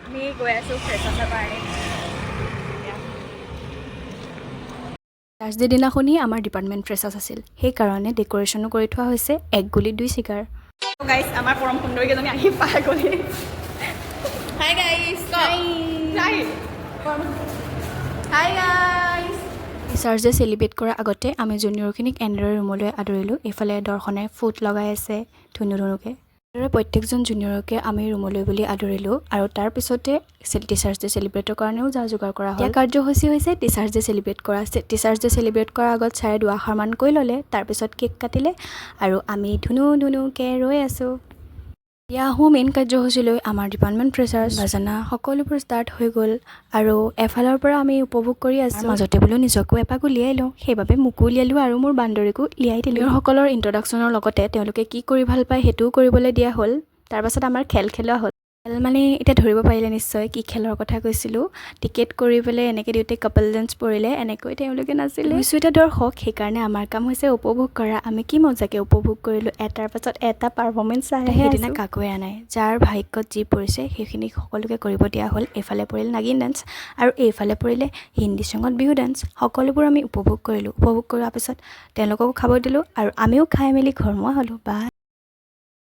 আমি গৈ আছোঁ ফ্ৰেছাৰ্ছৰ কাৰণে। থাৰ্ছডে দিনাখনি আমাৰ ডিপাৰ্টমেণ্ট ফ্ৰেছাৰ্ছ আছিল, সেইকাৰণে ডেক'ৰেশ্যনো কৰি থোৱা হৈছে। এক গুলিত দুই চিকাৰ। গাইজ, আমাৰ পৰম সুন্দৰীকেইজনী আহি পাই গ'লি। Hi guys. Hi, hi guys. Teachers day celebrate কৰাৰ আগতে আমি জুনিয়ৰখিনিক এনেদৰে ৰুমলৈ আদৰিলোঁ। এইফালে দৰ্শনে ফুট লগাই আছে ধুনু ধুনুকৈ। এনেদৰে প্ৰত্যেকজন জুনিয়ৰকে আমি ৰুমলৈ বুলি আদৰিলোঁ আৰু তাৰপিছতে টিচাৰ্ছ ডে চেলিব্ৰেটৰ কাৰণেও যা যোগাৰ কৰা হ'ল। কাৰ্যসূচী হৈছে টিচাৰ্ছ ডে চেলিব্ৰেট কৰা। টিচাৰ্ছ ডে চেলিব্ৰেট কৰাৰ আগত ছাৰে দুআষাৰমান কৈ ল'লে, তাৰপিছত কেক কাটিলে আৰু আমি ধুনু ধুনুকৈ ৰৈ আছোঁ। এতিয়া আহোঁ মেইন কাৰ্যসূচীলৈ। আমাৰ ডিপাৰ্টমেণ্ট ফ্ৰেছাৰ্ছ, বাজানা সকলোবোৰ ষ্টাৰ্ট হৈ গ'ল আৰু এফালৰ পৰা আমি উপভোগ কৰি আছোঁ। মাজতে বোলো নিজকো এপাক উলিয়াই লওঁ, সেইবাবে মোকো উলিয়ালোঁ আৰু মোৰ বান্দৰীকো উলিয়াই দিলোঁ। সকলৰ ইণ্ট্ৰডাকশ্যনৰ লগতে তেওঁলোকে কি কৰি ভাল পায়, সেইটোও কৰিবলৈ দিয়া হ'ল। তাৰপাছত আমাৰ খেল খেলোৱা হ'ল। খেল মানে এতিয়া ধৰিব পাৰিলে নিশ্চয় কি খেলৰ কথা কৈছিলোঁ। টিকেট কৰি পেলাই এনেকৈ দিওঁতে কাপল ডেন্স পৰিলে, এনেকৈ তেওঁলোকে নাচিলে। হৈছোঁ এতিয়া দৰ্শক, সেইকাৰণে আমাৰ কাম হৈছে উপভোগ কৰা। আমি কি মজাকৈ উপভোগ কৰিলোঁ, এটাৰ পাছত এটা পাৰফৰ্মেঞ্চ চাই। সেইদিনা কাকো এৰা নাই, যাৰ ভাগ্যত যি পৰিছে সেইখিনি সকলোকে কৰিব দিয়া হ'ল। এইফালে পৰিল নাগিন ডান্স আৰু এইফালে পৰিলে হিন্দী চঙত বিহু ডান্স। সকলোবোৰ আমি উপভোগ কৰিলোঁ। উপভোগ কৰাৰ পিছত তেওঁলোককো খাব দিলোঁ আৰু আমিও খাই মেলি ঘৰমুৱা হ'লোঁ বা।